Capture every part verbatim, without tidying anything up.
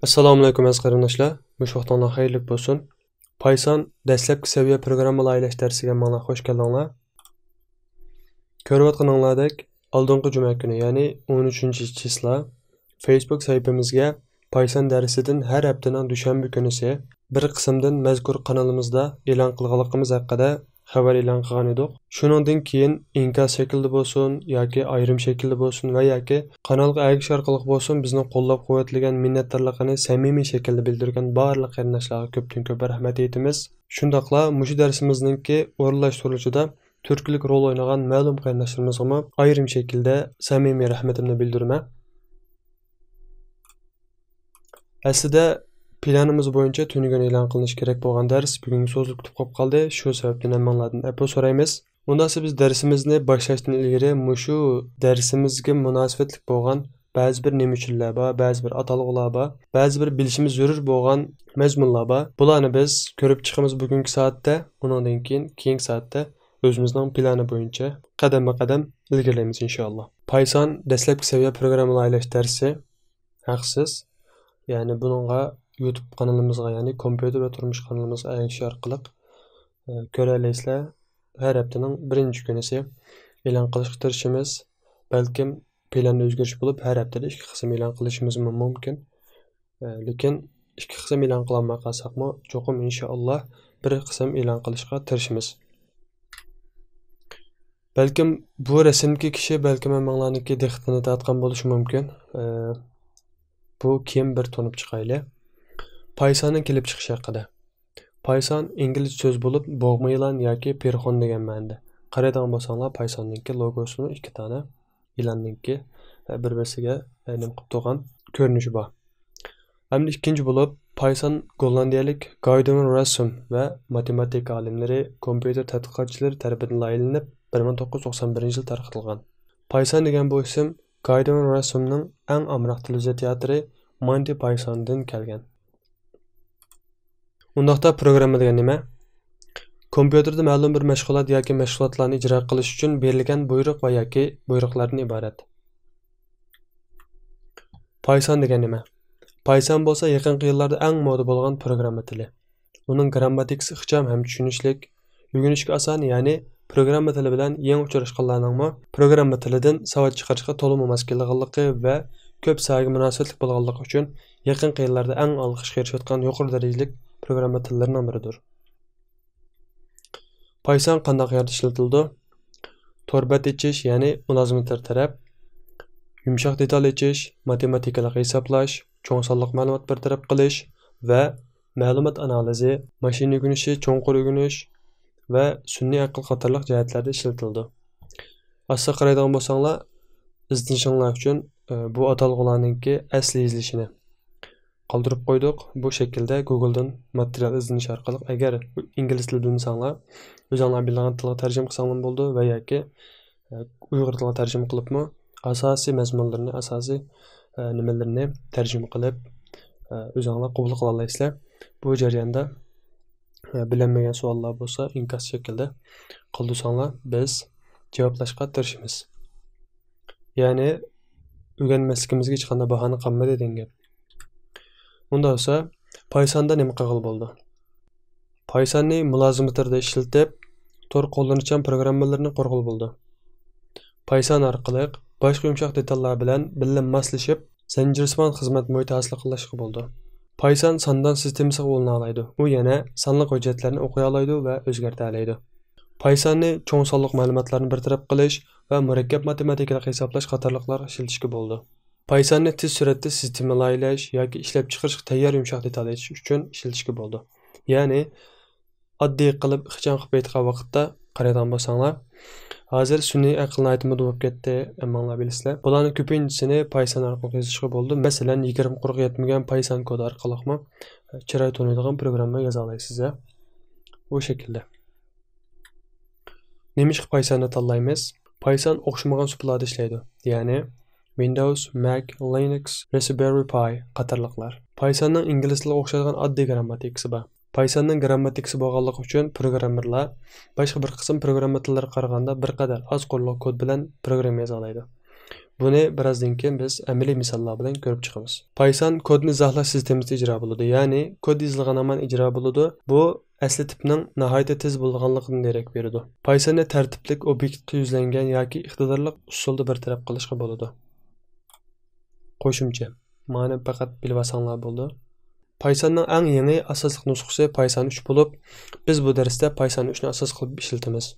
ئەسسالامۇئەلەيكۇم ئەزىز قېرىنداشلار، مۇشۇ ۋاقتىڭلار خەيرلىك بولسۇن. پايسان دەسلەپكى سەۋىيە پروگرامما لايىھەلەش دەرسىگە ماڭا خوش كەلدىڭلار. كۆرۈۋاتقىنىڭلاردەك، ئالدىنقى جۈمە كۈنى، يەنى ئون ئۈچىنچى چىسلا، فېيسبۇك سەھىپىمىزگە پايسان دەرسىدىن ھەر ھەپتىنىڭ دۈشەنبە كۈنىسى بىر قىسىمدىن مەزكۇر قانىلىمىزدا ئېلان قىلغانلىقىمىز ھەققىدە خەۋەر ئېلان قىلغان ئىدۇق. شۇنىڭدىن كېيىن ئىنكاس شەكلىدە بولسۇن ياكى ئايرىم شەكىلدە بولسۇن ۋە ياكى قانالغا ئەگىشىش ئارقىلىق بولسۇن، بىزنى قوللاپ-قۇۋۋەتلىگەن مىننەتدارلىقىنى سەمىمىي شەكىلدە بىلدۈرگەن بارلىق قېرىنداشلارغا كۆپتىن كۆپ رەھمەت ئېيتىمىز. شۇنداقلا مۇشۇ دەرسىمىزنىڭكى ئورۇنلاشتۇرۇلۇشىدا تۈرتكىلىك رول ئوينىغان مەلۇم قېرىنداشلىرىمىزغىمۇ ئايرىم شەكىلدە سەمىمىي رەھمىتىمنى بىلدۈرىمەن. ئەسلىدە پىلانىمىز بويىچە تۈنۈگۈن ئېلان قىلىنىشى كېرەك بولغان دەرس بۈگۈنگە سوزۇلۇپ كېتىپ قالىپ قالدى. شۇ سەۋەبتىن ھەممىڭلاردىن ئەپۇ سورايمىز. ئۇنداقسا بىز دەرسىمىزنى باشلاشتىن ئىلگىرى مۇشۇ دەرسىمىزگە مۇناسىۋەتلىك بولغان بەزى بىر نېمە ئۈچۈنلەر بار، بەزى بىر ئاتالغۇلار بار، بەزى بىر بىلىشىمىز زۆرۈر بولغان مەزمۇنلار بار. بۇلارنى بىز كۆرۈپ چىقىمىز بۈگۈنكى سائەتتە، ئۇنىڭدىن كېيىن كېيىنكى سائەتتە ئۆزىمىزنىڭ پىلانى بويىچە قەدەممۇ قەدەم ئىلگىرىلەيمىز ئىنشائاللا. پايسان دەسلەپكى سەۋىيە پروگرامما لايىھەلەش دەرسى ھەقسىز. يەنى بۇنىڭغا يۇتۇب قانىلىمىزغا، يەنى كومپيۇتېر ۋە تۇرمۇش قانىلىمىزغا ئەگىشىش ئارقىلىق، ئە، كۆرەلەيسىلەر. ھەر ھەپتىنىڭ بىرىنچى كۈنىسى ئېلان قىلىشقا تىرىشىمىز. بەلكىم پىلاندا ئۆزگىرىش بولۇپ، ھەر ھەپتىدە ئىككى قىسىم ئېلان قىلىشىمىزمۇ مۇمكىن. ئە، لېكىن ئىككى قىسىم ئېلان قىلالماي قالساقمۇ، چوقۇم ئىنشائاللا بىر قىسىم ئېلان قىلىشقا تىرىشىمىز. بەلكىم بۇ رەسىمدىكى كىشى بەلكىم ھەممىڭلارنىڭكى دىققىتىنى تارتقان بولۇشى مۇمكىن. ئە، بۇ كىم، بىر تونۇپ چىقايلى. پايساننىڭ كېلىپ چىقىشى ھەققىدە. پايسان ئىنگلىزچە سۆز بولۇپ، بوغما يىلان ياكى پىرخون دېگەن مەنىدە. قارايدىغان بولساڭلار، پايساننىڭكى لوگوسىمۇ ئىككى دانە يىلاننىڭكى، ئە، بىر-بىرسىگە، ئە، نېمە قىلىپ تۇرغان كۆرۈنۈشى بار. ھەمدە ئىككىنچى بولۇپ، پايسان گوللاندىيەلىك گايدون راسسوم ۋە ماتېماتىكا ئالىملىرى، كومپيۇتېر تەتقىقاتچىلىرى تەرىپىدىن لايىھەلىنىپ، بىر مىڭ توققۇز يۈز توقسان بىرىنچى يىلى تارقىتىلغان. پايسان دېگەن بۇ ئىسىم گايدون راسسومنىڭ ئەڭ ئامراق تېلېۋىزىيە تىياتىرى مونتى پايسوندىن كەلگەن. ئۇنداقتا پروگرامما دېگەن نېمە؟ كومپيۇتېردا مەلۇم بىر مەشغۇلات ياكى مەشغۇلاتلارنى ئىجرا قىلىش ئۈچۈن بېرىلگەن بۇيرۇق ۋە ياكى بۇيرۇقلاردىن ئىبارەت. پايسان دېگەن نېمە؟ پايسان بولسا يېقىنقى يىللاردا ئەڭ مودا بولغان پروگرامما تىلى. ئۇنىڭ گىرامماتىكىسى ئىخچام ھەم چۈشىنىشلىك، ئۆگىنىشكە ئاسان، يەنى پروگرامما تىلى بىلەن يېڭى ئۇچراشقانلارنىڭمۇ پروگرامما تىلىدىن ساۋات چىقىرىشقا تولىمۇ ماس كېلىدىغانلىقى ۋە كۆپ ساھەگە مۇناسىۋەتلىك بولغانلىقى ئۈچۈن يېقىنقى يىللاردا ئەڭ ئالقىشقا ئېرىشىۋاتقان يۇقىرى دەرىجىلىك پروگرامما تىللىرىنىڭ بىرىدۇر. پايسان قانداق يەردە ئىشلىتىلىدۇ؟ تور بەت ئېچىش، يەنى مۇلازىمەتلەر تەرەپ، يۇمشاق دېتال ئېچىش، ماتېماتىكىلىق ھېسابلاش، چوڭ سانلىق مەلۇمات بىر تەرەپ قىلىش ۋە مەلۇمات ئانالىزى، ماشىنا ئۆگىنىشى، چوڭقۇر ئۆگىنىش ۋە سۈنئىي ئەقىل قاتارلىق جەھەتلەردە ئىشلىتىلىدۇ. ئاستا قارايدىغان بولساڭلار، ئىزدىنىشىڭلار ئۈچۈن، ئە، بۇ ئاتالغۇلارنىڭكى ئەسلى يېزىلىشىنى قالدۇرۇپ قويدۇق. بۇ شەكىلدە گوگلدىن ماتېرىيال ئىزدىنىش ئارقىلىق، ئەگەر ئىنگلىز تىلى بىلمىسەڭلار، ئۆزۈڭلار بىلىدىغان تىلغا تەرجىمە قىلساڭلارمۇ بولىدۇ ۋە ياكى، ئە، ئۇيغۇر تىلىغا تەرجىمە قىلىپمۇ ئاساسىي مەزمۇنلىرىنى، ئاساسىي، ئە، نېمىلىرىنى تەرجىمە قىلىپ، ئە، ئۆزۈڭلار قوبۇل قىلالايسىلەر. بۇ جەرياندا، ئە، بىلەلمىگەن سوئاللار بولسا ئىنكاس شەكلىدە قالدۇرساڭلار، بىز جاۋابلاشقا تىرىشىمىز. يەنى ئۆگەنمەسلىكىمىزگە ھېچقانداق باھانە قالمىدى دېگەن گەپ. ئۇنداق بولسا، پايساندا نېمە قىلغىلى بولىدۇ؟ پايساننى مۇلازىمەتلىرىدە ئىشلىتىپ، تور قوللىنىشچان پروگراممىلىرىنى قۇرغىلى بولىدۇ. پايسان ئارقىلىق باشقا يۇمشاق دېتاللار بىلەن بىللە ماسلىشىپ، زەنجىرسىمان خىزمەت مۇھىتى ھاسىل قىلىشقا بولىدۇ. پايسان ساندان سىستېمىسىغا ئۇلىنالايدۇ. ئۇ يەنە سانلىق ھۆججەتلەرنى ئوقۇيالايدۇ ۋە ئۆزگەرتەلەيدۇ. پايساننى چوڭ سانلىق مەلۇماتلارنى بىر تەرەپ قىلىش ۋە مۇرەككەپ ماتېماتىكىلىق ھېسابلاش قاتارلىقلارغا ئىشلىتىشكە بولىدۇ. پايساننى تېز سۈرئەتتە سىستېمىلايلەش ياكى ئىشلەپچىقىرىشقا تەييار يۇمشاق دېتال ئېچىش ئۈچۈن ئىشلىتىشكە بولىدۇ. يەنى ئاددىي قىلىپ، ئىخچام قىلىپ ئېيتقان ۋاقىتتا قارايدىغان بولساڭلار، ھازىر سۈنئىي ئەقىل ناھايىتى مودا بولۇپ كەتتى، ھەممىڭلار بىلىسىلەر. بۇلارنىڭ كۆپىنچىسىنى پايسان ئارقىلىق يېزىشقا بولىدۇ. مەسىلەن، يىگىرمە قۇرغا يەتمىگەن پايسان كودى ئارقىلىقمۇ چىراي تونۇيدىغان پروگرامما يازالايسىز. ئۇ شەكىلدە. نېمىشقا پايساننى تاللايمىز؟ پايسان ئوخشىمىغان سۇپىلاردا ئىشلەيدۇ. يەنى، ۋىندوۋس، مەك، لىنۇكس، راسپبېررى پاي قاتارلىقلار. پايساننىڭ ئىنگلىز تىلىغا ئوخشايدىغان ئاددىي گىرامماتىكىسى بار. پايساننىڭ گىرامماتىكىسى بولغانلىقى ئۈچۈن پروگراممېرلار باشقا بىر قىسىم پروگرامما تىللىرىغا قارىغاندا بىر قەدەر ئاز قۇرلۇق كود بىلەن پروگرامما يازالايدۇ. بۇنى بىرازدىن كېيىن بىز ئەمەلىي مىساللار بىلەن كۆرۈپ چىقىمىز. پايسان كودنى ئىزاھلاش سىستېمىسىدا ئىجرا بولىدۇ، يەنى كود يېزىلغان ھامان ئىجرا بولىدۇ. بۇ ئەسلى تىپنىڭ ناھايىتى تېز بولىدىغانلىقىدىن دېرەك بېرىدۇ. پايساننى تەرتىپلىك، ئوبيېكتقا يۈزلەنگەن ياكى ئىقتىدارلىق ئۇسۇلدا بىر تەرەپ قىلىشقا بولىدۇ. قوشۇمچە. مانا پەقەت بىلىۋالساڭلار بولىدۇ. پايساننىڭ ئەڭ يېڭى ئاساسلىق نۇسخىسى پايسان ئۈچ بولۇپ، بىز بۇ دەرستە پايسان ئۈچنى ئاساس قىلىپ ئىشلىتىمىز.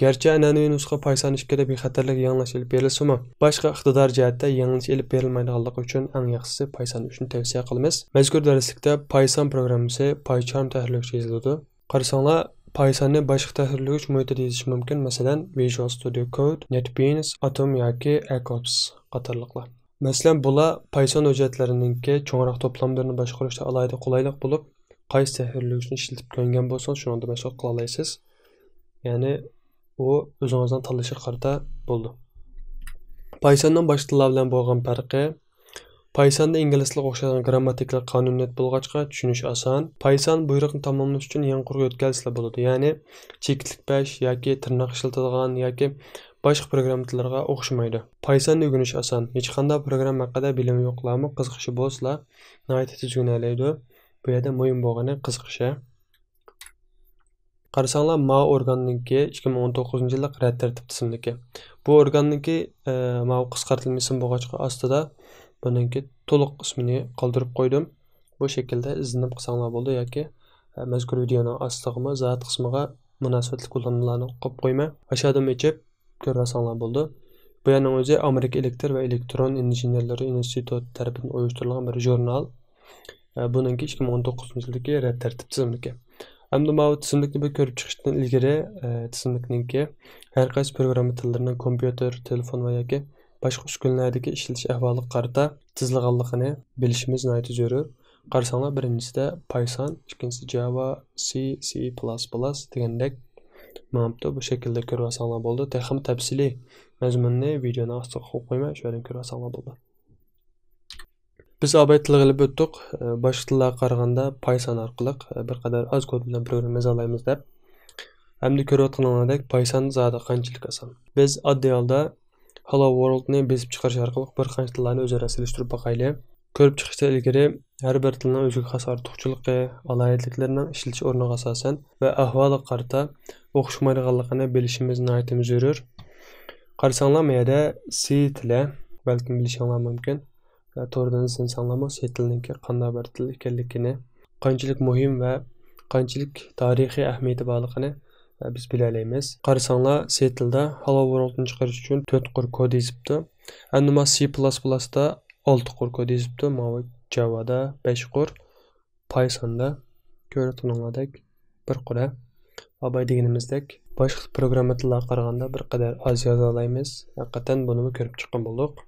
گەرچە ئەنئەنىۋى نۇسخا پايسان ئىككىدە بىخەتەرلىك يېڭىلاش ئېلىپ بېرىلسىمۇ، باشقا ئىقتىدار جەھەتتە يېڭىلىش ئېلىپ بېرىلمايدىغانلىقى ئۈچۈن ئەڭ ياخشىسى پايسان ئۈچنى تەۋسىيە قىلىمىز. مەزكۇر دەرسلىكتە پايسان پروگراممىسى پايچارم تەھرىرلىگۈچى يېزىلىدۇ. قارىساڭلار، پايساننى باشقا تەھرىرلىگۈچ مۇھىتىدا يېزىش مۇمكىن، مەسىلەن، ۋىژۇئال ستۇدىيو كود، نېتبىنس، ئاتوم ياكى ئەكوپس قاتارلىقلار. مەسىلەن، بۇلار پايسان ھۆججەتلىرىنىڭكى چوڭراق توپلاملىرىنى باشقۇرۇشتا ئالاھىدە قولايلىق بولۇپ، قايسى تەھرىرلىگۈچنى ئىشلىتىپ كۆنگەن بولسىڭىز، شۇنىڭدا مەشغۇل قىلالايسىز. يەنى ئۇ ئۆزىڭىزنىڭ تاللىشىغا قارىتا بولىدۇ. پايساننىڭ باشقا تىللار بىلەن بولغان پەرقى، پايساندا ئىنگلىز تىلىغا ئوخشايدىغان گرامماتىكىلىق قانۇنىيەت بولغاچقا، چۈشىنىش ئاسان. پايسان بۇيرۇقنى تاماملاش ئۈچۈن يېڭى قۇرغا يۆتكەلسىلا بولىدۇ. يەنى چېكىتلىك پەش ياكى تىرناق ئىشلىتىدىغان ياكى باشقا پروگرامما تىللىرىغا ئوخشىمايدۇ. پايساننى ئۆگىنىش ئاسان. ھېچقانداق پروگرامما ھەققىدە بىلىمى يوقلارمۇ قىزىقىشى بولسىلا، ناھايىتى تېز ئۆگىنەلەيدۇ. بۇ يەردە مۇھىم بولغىنى قىزىقىشى. قارىساڭلار، ماۋۇ ئورگاننىڭكى ئىككى مىڭ ئون توققۇزىنچى يىللىق رەت تەرتىپ تىزىملىكى. بۇ ئورگاننىڭكى، ئە، ماۋۇ قىسقارتىلما ئىسمى بولغاچقا ئاستىدا بۇنىڭكى تولۇق ئىسمىنى قالدۇرۇپ قويدۇم. بۇ شەكىلدە ئىزدىنىپ قىلساڭلار بولىدۇ ياكى، ئە، مەزكۇر ۋىدېئونىڭ ئاستىغىمۇ زات قىسمىغا مۇناسىۋەتلىك ئۇلانمىلارنى قويۇپ قويىمەن. ئاشادىمۇ ئېچىپ كۆرۈۋالساڭلار بولىدۇ. بۇ يەرنىڭ ئۆزى ئامېرىكا ئېلېكتر ۋە ئېلېكترون ئىنژېنېرلىرى ئىنستىتۇتى تەرىپىدىن ئۇيۇشتۇرۇلغان بىر ژۇرنال. ئە، بۇنىڭكى ئىككى مىڭ ئون توققۇزىنچى يىلدىكى رەت تەرتىپ تىزىملىكى. ئەمدى ماۋۇ تىزىملىكنى بىر كۆرۈپ چىقىشتىن ئىلگىرى، ئە، تىزىملىكنىڭكى ھەر قايسى پروگرامما تىللىرىنىڭ كومپيۇتېر، تېلېفون ۋە ياكى باشقا ئۈسكۈنىلەردىكى ئىشلىتىش ئەھۋالىغا قارىتا تىزىلغانلىقىنى بىلىشىمىز ناھايىتى زۆرۈر. قارىساڭلار، بىرىنچىسىدە پايسان، ئىككىنچىسى جاۋا، سى، سى پىلاس پىلاس دېگەندەك ماڭىپتۇ. بۇ شەكىلدە كۆرۈۋالساڭلار بولىدۇ. تېخىمۇ تەپسىلىي مەزمۇننى ۋىدېئونىڭ ئاستىغا قويۇپ قويىمەن، شۇ يەردىن كۆرۈۋالساڭلار بولىدۇ. بىز ئاباي تىلغا ئېلىپ ئۆتتۇق. باشقا تىللارغا قارىغاندا پايسان ئارقىلىق بىر قەدەر ئاز كود بىلەن پروگرامما يازالايمىز دەپ. ئەمدى كۆرۈۋاتقىنىڭلاردەك پايسان زادى قانچىلىك ئاسان. بىز ئاددىي ھالدا Hello World نى بېسىپ چىقىرىش ئارقىلىق بىر قانچە تىللارنى ئۆزئارا سېلىشتۇرۇپ باقايلى. كۆرۈپ چىقىشتىن ئىلگىرى ھەر بىر تىلنىڭ ئۆزىگە خاس ئارتۇقچىلىقى، ئالاھىدىلىكلىرىنىڭ ئىشلىتىش ئورنىغا ئاساسەن ۋە ئەھۋالىغا قارىتا ئوخشىمايدىغانلىقىنى بىلىشىمىز ناھايىتىمۇ زۆرۈر. قارىساڭلار، ما يەردە سى تىلى، بەلكىم بىلىشىڭلار مۇمكىن. ۋە توردىن ئىزدىنسەڭلارمۇ، سى تىلىنىڭكى قانداق بىر تىل ئىكەنلىكىنى، قانچىلىك مۇھىم ۋە قانچىلىك تارىخىي ئەھمىيىتى بارلىقىنى، ئە، بىز بىلەلەيمىز. قارىساڭلار، سى تىلدا Hello World نى چىقىرىش ئۈچۈن تۆت قۇر كود يېزىپتۇ. ئەمدى ما سى پىلاس پىلاستا ئالتە قۇر كود يېزىپتۇ. ماۋۇ جاۋادا بەش قۇر، پايساندا كۆرۈۋاتقىنىڭلاردەك بىر قۇر. ئاباي دېگىنىمىزدەك، باشقا پروگرامما تىللارغا قارىغاندا بىر قەدەر ئاز يازالايمىز. ھەقىقەتەن بۇنىمۇ كۆرۈپ چىققان بولدۇق.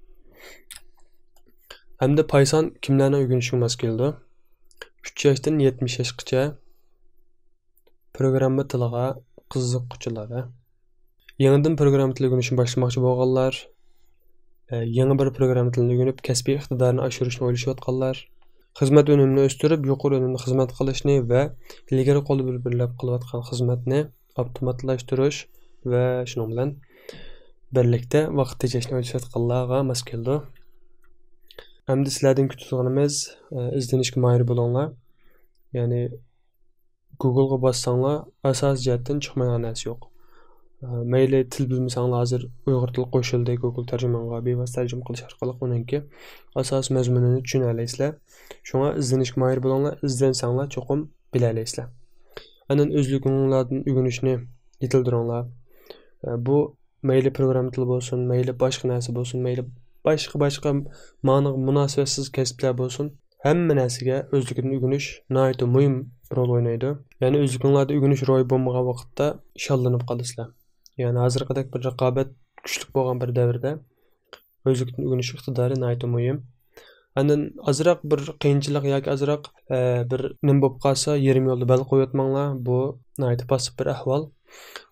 ئەمدى پايسان كىملەرنىڭ ئۆگىنىشىگە ماس كېلىدۇ؟ ئۈچ ياشتىن يەتمىش ياشقىچە پروگرامما تىلىغا قىزىققۇچىلار. يېڭىدىن پروگرامما تىلى ئۆگىنىشنى باشلىماقچى بولغانلار، ئە، يېڭى بىر پروگرامما تىلىنى ئۆگىنىپ، كەسپىي ئىقتىدارىنى ئاشۇرۇشنى ئويلىشىۋاتقانلار، خىزمەت ئۈنۈمىنى ئۆستۈرۈپ، يۇقىرى ئۈنۈملۈك خىزمەت قىلىشنى ۋە ئىلگىرى قولدا بىر-بىرلەپ قىلىۋاتقان خىزمەتنى ئاپتوماتلاشتۇرۇش ۋە شۇنىڭ بىلەن بىرلىكتە ۋاقىت تېجەشنى ئويلىشىۋاتقانلارغا ماس كېلىدۇ. ئەمدى سىلەردىن كۈتىدىغىنىمىز، ئە، ئىزدىنىشكە ماھىر بولۇڭلار. يەنى گوگلغا باسساڭلار، ئاساسىي جەھەتتىن چىقمايدىغان نەرسە يوق. ئە، مەيلى تىل بىلمىسەڭلار، ھازىر ئۇيغۇر تىلى قوشۇلدى گوگل تەرجىمانغا، بىۋاسىتە تەرجىمە قىلىش ئارقىلىق ئۇنىڭكى ئاساسىي مەزمۇنىنى چۈشىنەلەيسىلەر. شۇڭا ئىزدىنىشكە ماھىر بولۇڭلار، ئىزدەنسەڭلار چوقۇم بىلەلەيسىلەر. ئاندىن ئۆزلۈكۈڭلاردىن ئۆگىنىشنى يېتىلدۈرۈڭلار. ئە، بۇ مەيلى پروگرامما تىلى بولسۇن، مەيلى باشقا نەرسە بولسۇن، مەيلى باشقا، باشقا ماڭىغا مۇناسىۋەتسىز كەسىپلەر بولسۇن، ھەممە نەرسىگە ئۆزلۈكىدىن ئۆگىنىش ناھايىتى مۇھىم رول ئوينايدۇ. يەنى ئۆزلۈكۈڭلاردا ئۆگىنىش روھى بولمىغان ۋاقىتتا شاللىنىپ قالىسىلەر. يەنى ھازىرقىدەك بىر رىقابەت كۈچلۈك بولغان بىر دەۋردە ئۆزلۈكىدىن ئۆگىنىش ئىقتىدارى ناھايىتى مۇھىم. ئاندىن ئازراق بىر قىيىنچىلىق ياكى ئازراق، ئە، بىر نېمە بولۇپ قالسا، يېرىم يولدا بەل قويۇۋاتماڭلار. بۇ ناھايىتى پاسسىپ بىر ئەھۋال.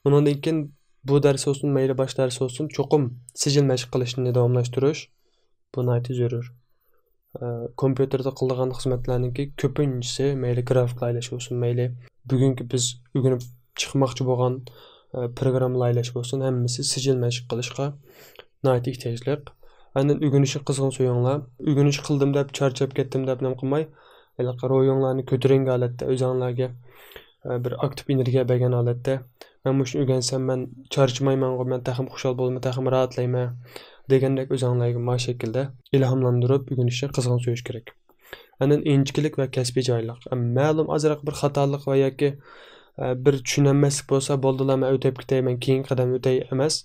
ئۇنىڭدىن كېيىن بۇ دەرس بولسۇن، مەيلى باشقا دەرس بولسۇن، چوقۇم سىجىل مەشىق قىلىشنى داۋاملاشتۇرۇش، بۇ ناھايىتى زۆرۈر. ئە، كومپيۇتېردا قىلىدىغان خىزمەتلەرنىڭكى كۆپىنچىسى، مەيلى گرافىك لايىھەلەش بولسۇن، مەيلى بۈگۈنكى بىز ئۆگىنىپ چىقماقچى بولغان، ئە، پروگرامما لايىھەلەش بولسۇن، ھەممىسى سىجىل مەشىق قىلىشقا ناھايىتى ئېھتىياجلىق. ئاندىن ئۆگىنىشنى قىزغىن سۆيۈڭلار. ئۆگىنىش قىلدىم دەپ، چارچاپ كەتتىم دەپ نېمە قىلماي، ھېلىقى روھىڭلارنى كۆتۈرەڭگى ھالەتتە، ئۆزۈڭلارگە، ئە، بىر ئاكتىپ ئېنېرگىيە بەرگەن ھالەتتە، مەن مۇشۇنى ئۆگەنسەم، مەن چارچىمايمەنغۇ، مەن تېخىمۇ خۇشال بولىمەن، تېخىمۇ راھەتلەيمەن دېگەندەك ئۆزۈڭلارگە ما شەكىلدە ئىلھاملاندۇرۇپ، ئۆگىنىشنى قىزغىن سۆيۈش كېرەك. ئاندىن ئىنچىكىلىك ۋە كەسپىي جاھىللىق. مەلۇم ئازراق بىر خاتالىق ۋە ياكى، ئە، بىر چۈشىنەلمەسلىك بولسا، بولدىلا، مەن ئۆتۈپ كېتەي، مەن كېيىنكى قەدەمگە ئۆتەي ئەمەس.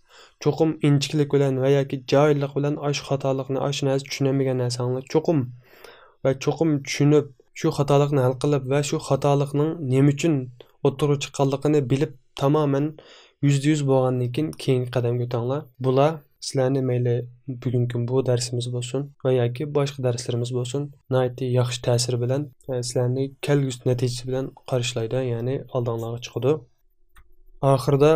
چوقۇم ئىنچىكىلىك بىلەن ۋە ياكى جاھىللىق بىلەن ئاشۇ خاتالىقنى، ئاشۇ نەرسە چۈشىنەلمىگەن نەرسەڭلار چوقۇم ۋە چوقۇم چۈشىنىپ، شۇ خاتالىقنى ھەل قىلىپ ۋە شۇ خاتالىقنىڭ نېمە ئۈچۈن ئوتتۇرىغا چىققانلىقىنى بىلىپ، تامامەن يۈزدە يۈز بولغاندىن كېيىن كېيىنكى قەدەمگە ئۆتۈڭلار. بۇلار سىلەرنى مەيلى بۈگۈنكى بۇ دەرسىمىز بولسۇن ۋە ياكى باشقا دەرسلىرىمىز بولسۇن، ناھايىتى ياخشى تەسىرى بىلەن، ئە، سىلەرنى كەلگۈسى نەتىجىسى بىلەن قارشىلايدۇ، يەنى ئالدىڭلارغا چىقىدۇ. ئاخىرىدا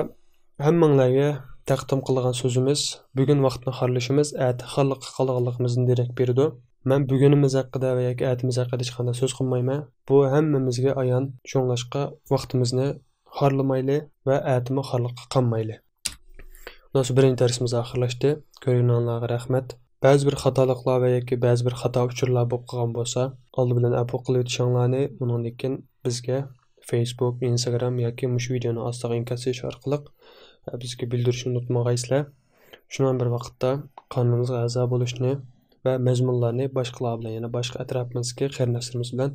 ھەممىڭلارگە تەقدىم قىلغان سۆزىمىز، بۈگۈن ۋاقىتنى خارلىشىمىز، ئەتە خارلىققا قالىدىغانلىقىمىزدىن دېرەك بېرىدۇ. مەن بۈگۈنىمىز ھەققىدە ۋە ياكى ئەتىمىز ھەققىدە ھېچقانداق سۆز قىلمايمەن. بۇ ھەممىمىزگە ئايان، شۇڭلاشقا ۋاقتىمىزنى خارلىمايلى ۋە ئەتىمۇ خارلىققا قالمايلى. مۇناسىۋەت بىرىنچى دەرسىمىز ئاخىرلاشتى. كۆرگىنىڭلارغا رەھمەت. بەزى بىر خاتالىقلار ۋە ياكى بەزى بىر خاتا ئۇچۇرلار بولۇپ قالغان بولسا، ئالدى بىلەن ئەپۇ قىلىۋېتىشىڭلارنى، ئۇنىڭدىن كېيىن بىزگە فېيسبۇك، ئىنستاگرام ياكى مۇشۇ ۋىدېئونىڭ ئاستىغا ئىنكاس يېزىش ئارقىلىق، ئە، بىزگە بىلدۈرۈشنى ئۇنتۇمىغايسىلەر. شۇنىڭ بىر ۋاقىتتا قانىلىمىزغا ئەزا بولۇشنى ۋە مەزمۇنلارنى باشقىلار بىلەن، يەنى باشقا ئەتراپىمىزدىكى قېرىنداشلىرىمىز بىلەن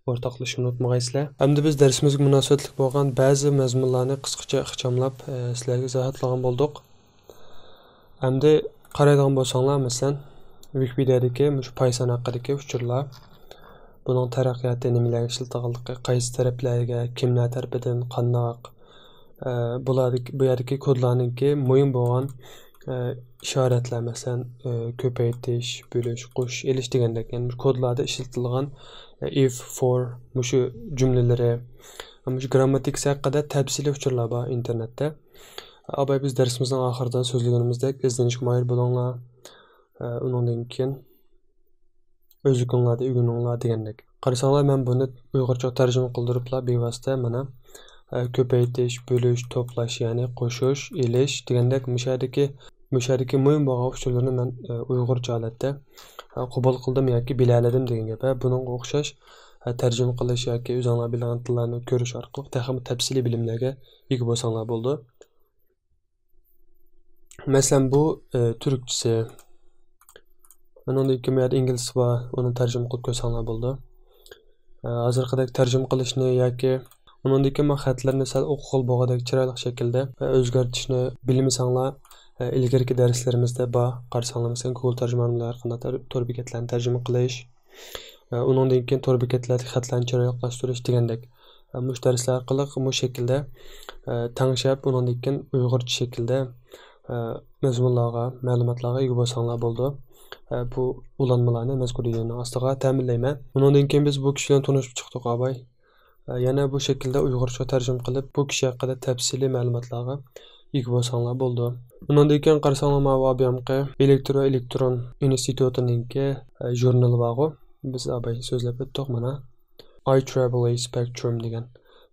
ئورتاقلىشىشنى ئۇنتۇمىغايسىلەر. ئەمدى بىز دەرسىمىزگە مۇناسىۋەتلىك بولغان بەزى مەزمۇنلارنى قىسقىچە ئىخچاملاپ، ئە، سىلەرگە ئىزاھاتلىغان بولدۇق. ئەمدى قارايدىغان بولساڭلار، مەسىلەن، ۋىكىپېدىيەدىكى مۇشۇ پايسان ھەققىدىكى ئۇچۇرلار، بۇنىڭ تەرەققىياتى، نېمىلەرگە ئىشلىتىلغانلىقى، قايسى تەرەپلەرگە، كىملەر تەرىپىدىن، قانداق، ئە، بۇلاردىكى، بۇ يەردىكى كودلارنىڭكى مۇھىم بولغان، ئە، ئىشارەتلەر، مەسىلەن، ئە، كۆپەيتىش، بۆلۈش، قوشۇش، ئېلىش دېگەندەك، يەنى مۇشۇ كودلاردا ئىشلىتىلغان، ئە، ئىف، فور، مۇشۇ جۈملىلىرى، مۇشۇ گرامماتىكىسى ھەققىدە تەپسىلىي ئۇچۇرلار بار ئىنتېرنېتتە. ئاباي بىز دەرسىمىزنىڭ ئاخىرىدا سۆزلىگىنىمىزدەك، ئىزدىنىشكە ماھىر بولۇڭلار. ئە، ئۇنىڭدىن كېيىن ئۆزلۈكۈڭلاردا ئۆگىنىڭلار دېگەندەك. قارىساڭلار، مەن بۇنى ئۇيغۇرچە تەرجىمە قىلدۇرۇپلا بىۋاسىتە مانا، ئە، كۆپەيتىش، بۆلۈش، توپلاش، يەنى قوشۇش، ئېلىش دېگەندەك مۇشۇ يەردىكى، مۇشۇ يەردىكى مۇھىم بولغان ئۇچۇرلىرىنى مەن، ئە، ئۇيغۇرچە ھالەتتە، ئە، قوبۇل قىلدىم ياكى بىلەلىدىم دېگەن گەپ. ھە، بۇنىڭغا ئوخشاش، ئە، تەرجىمە قىلىش ياكى ئۆزۈڭلار بىلىدىغان تىللارنى كۆرۈش ئارقىلىق تېخىمۇ تەپسىلىي بىلىملەرگە ئىگە بولساڭلار بولىدۇ. مەسىلەن، بۇ، ئى، تۈركچىسى. ئۇنىڭدىن كېيىن بۇ يەردە ئىنگلىزچىسى بار، ئۇنى تەرجىمە قىلىپ كۆرسەڭلار بولىدۇ. ئى، ھازىرقىدەك تەرجىمە قىلىشنى ياكى ئۇنىڭدىن كېيىن بۇ خەتلەرنى سەل ئوقۇغىلى بولغۇدەك چىرايلىق شەكىلدە، ئى، ئۆزگەرتىشنى بىلمىسەڭلار، ئى، ئىلگىرىكى دەرسلىرىمىزدە بار، قارىساڭلار مەسىلەن، گۇگل تەرجىمانىدا ھەر قانداق تەر-، تور بېكەتلەرنى تەرجىمە قىلىش، ئى، ئۇنىڭدىن كېيىن تور بېكەتلەردىكى خەتلەرنى چىرايلىقلاشتۇرۇش دېگەندەك. ئە، مۇشۇ دەرسلەر ئارقىلىق مۇشۇ شەكىلدە، ئە، تەڭشەپ، ئۇنىڭدىن كېيىن ئۇيغۇرچە شەكىلدە، ئە، مەزمۇنلارغا، مەلۇماتلارغا ئىگە بولساڭلار بولىدۇ. ئە، بۇ ئۇلانمىلارنى مەزكۇر ۋىدېئونىڭ ئاستىغا تەمىنلەيمەن. ئۇنىڭدىن كېيىن بىز بۇ كىشى بىلەن تونۇشۇپ چىقتۇق، ئاباي. ئە، يەنە بۇ شەكىلدە ئۇيغۇرچە تەرجىمە قىلىپ، بۇ كىشى ھەققىدە تەپسىلىي مەلۇماتلارغا ئىگە بولساڭلار بولىدۇ. ئۇنىڭدىن كېيىن قارىساڭلار، ماۋۇ ئابىيامقى ئېلېكتر ۋە ئېلېكترون ئىنستىتۇتىنىڭكى، ئە، ژۇرنىلى بارغۇ. بىز ئاباي سۆزلەپ ئۆتتۇق مانا. ئاي ترىپل ئېي سپېكترۇم دېگەن.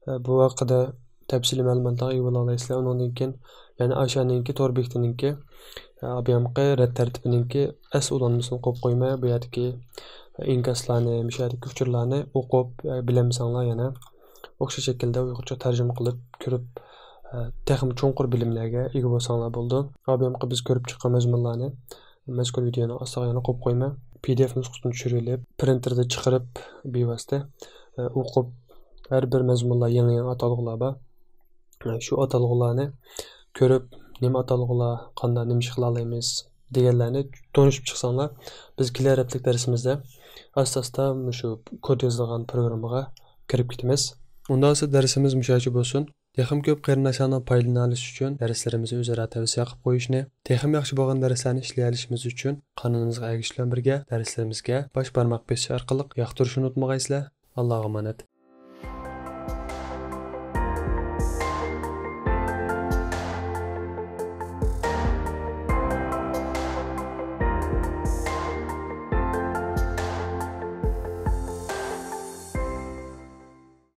ئە، بۇ ھەققىدە تەپسىلىي مەلۇماتلارغا ئىگە بولالايسىلەر. ئۇنىڭدىن كېيىن، يەنى ئاشانىڭكى تور بېكىتىنىڭكى، ئە، ئابىيامقى رەت تەرتىپىنىڭكى ئەس ئۇلانمىسىنى قويۇپ قويماي، بۇ يەردىكى، ئە، ئىنكاسلارنى، مۇشۇ يەردىكى ئۇچۇرلارنى ئوقۇپ، ئە، بىلەلمىسەڭلار يەنە ئوخشاش شەكىلدە ئۇيغۇرچە تەرجىمە قىلىپ كۆرۈپ، ئە، تېخىمۇ چوڭقۇر بىلىملەرگە ئىگە بولساڭلار بولىدۇ. ئابىيامقى بىز كۆرۈپ چىققان مەزمۇنلارنى مەزكۇر ۋىدېئونىڭ ئاستىغا يەنە قويۇپ قويىمەن. پى دى ئېف نۇسخىسىنى چۈشۈرۈۋېلىپ، پرىنتېردا چىقىرىپ، بىۋاسىتە، ئە، ئوقۇپ، ھەر بىر مەزمۇنلار يېڭى-يېڭى ئاتالغۇلار بار. ئە، شۇ ئاتالغۇلارنى كۆرۈپ، نېمە ئاتالغۇلار، قانداق، نېمە ئىش قىلالايمىز دېگەنلەرنى تونۇشۇپ چىقساڭلار، بىز كېلەر ھەپتىلىك دەرسىمىزدە ئاستا-ئاستا مۇشۇ كود يېزىلغان پروگراممىغا كىرىپ كېتىمىز. ئۇنداق بولسا دەرسىمىز مۇشۇ يەرچە بولسۇن. تېخىمۇ كۆپ قېرىنداشلارنىڭ پايدىلىنالىشى ئۈچۈن دەرسلىرىمىزنى ئۆزئارا تەۋسىيە قىلىپ قويۇشنى، تېخىمۇ ياخشى بولغان دەرسلەرنى ئىشلىيەلىشىمىز ئۈچۈن قانىلىمىزغا ئەگىشىش بىلەن بىرگە دەرسلىرىمىزگە باش بارماق بېسىش ئارقىلىق ياقتۇرۇشنى ئۇنتۇمىغايسىلەر. ئاللاغا ئامانەت.